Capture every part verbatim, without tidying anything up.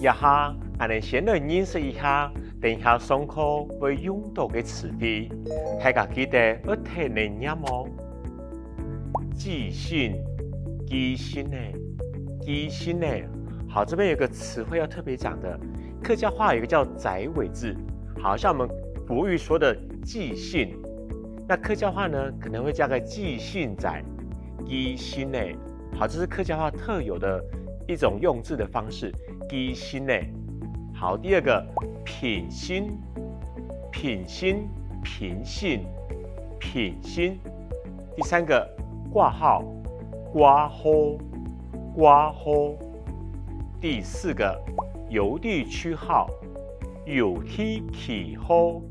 這下，𠊎等先來認識一下，等一下上課會用到个詞彙。大家記得愛跈等唸哦。寄信，寄信仔，寄信仔。好，這邊有個詞彙要特別講的，客家話有一個叫「仔尾」字，好像我們國語說的寄信，那客家話呢，可能會加個寄信仔、寄信仔。好，這是客家話特有的一種用字的方式，寄信仔。好，第二個，平信，平信，平信，平信。第三個，掛號，掛號，掛號。第四個，郵遞區號，郵遞區號，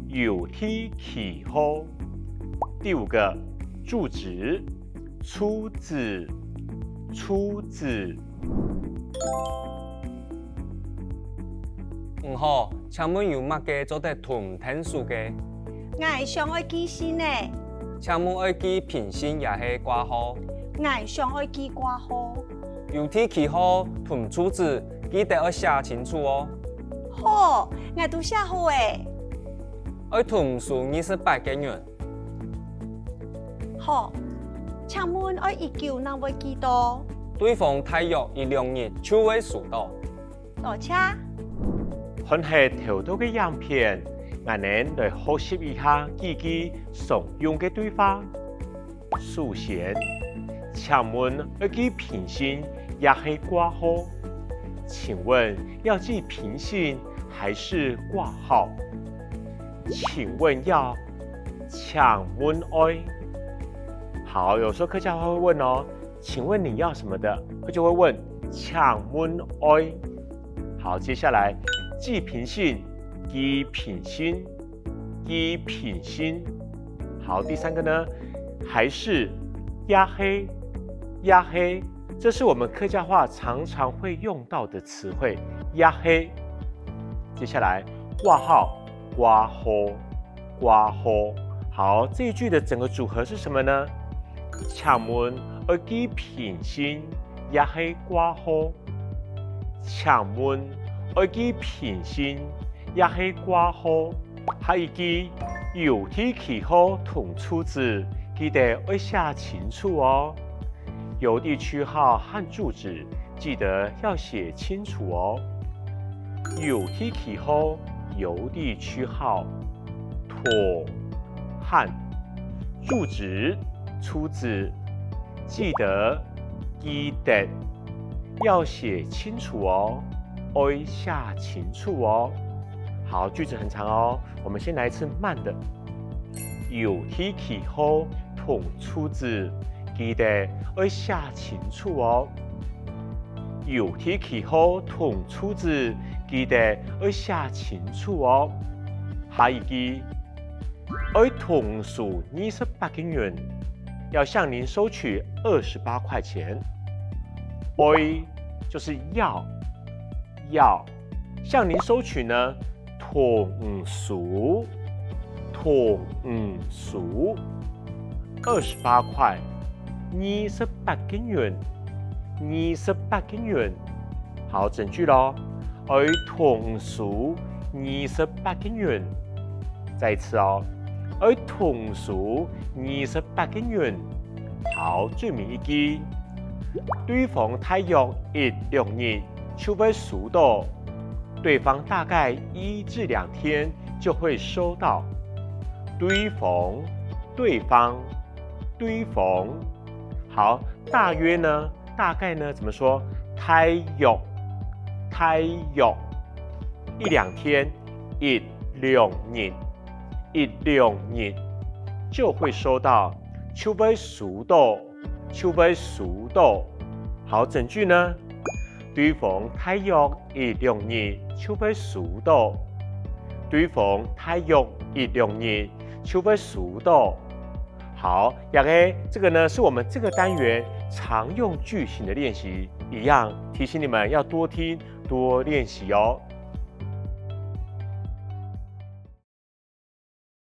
郵遞區號。第五個，住址，住址，住址。你好，請問有麼个做得同𢯭手个？𠊎想愛寄信仔。請問愛寄平信也係掛號？𠊎想愛寄掛號。郵遞區號同住址記得愛寫清楚哦。好，𠊎都寫好了。愛同你收二十八个銀。好，請問愛幾久正會寄到？對方大約一兩日就會收到。 多謝。看忒頭到个影片，𠊎等來學習一下幾句常用个對話。首先，請問愛寄平信也係掛號？請問要寄平信還是掛號？請問要，請問愛。好，有時候客家話會問哦，請問你要什麼的，他就會問請問愛。好，接下來寄平信，寄平信，寄平信。好，第三個呢，還是，也係，也係，這是我們客家話常常會用到的詞彙，也係。接下來掛號，掛號， 掛號。好，這一句的整個組合是什麼呢？請問愛寄平信也係掛號？請問愛寄平信也係掛號？下一句，郵遞區號同住址記得愛寫清楚哦。 郵遞區號和住址記得要寫清楚哦。郵遞區號，郵遞區號，同，和，住址，住址，記得，記得，要寫清楚哦，愛寫清楚哦。好，句子很長哦，我們先來一次慢的。 郵遞區號同住址記得愛寫清楚哦。郵遞區號同住址記得愛寫清楚哦。下一句，愛同你收二十八个銀，要向您收取二十八塊錢。愛就是要，要，向您收取呢， 同你收，同你收。二十八塊，二十八个銀，二十八个銀。好，整句咯。愛同你收二十八个銀。再一次哦，愛同你收二十八个銀。好，最尾一句，對方大約一兩日就會收到。 對方大概一至兩天就會收到。對方，對方，對方。好，大約呢？大概呢？怎麼說？大約，大約。一兩天，一兩日，一兩日就會收到，就會收到，就會收到。好，整句呢？ 對方大約一兩日就會收到。對方大約一兩日就會收到。好，這個，這個呢，是我們這個單元常用句型的練習，一樣提醒你們要多聽、多練習哦。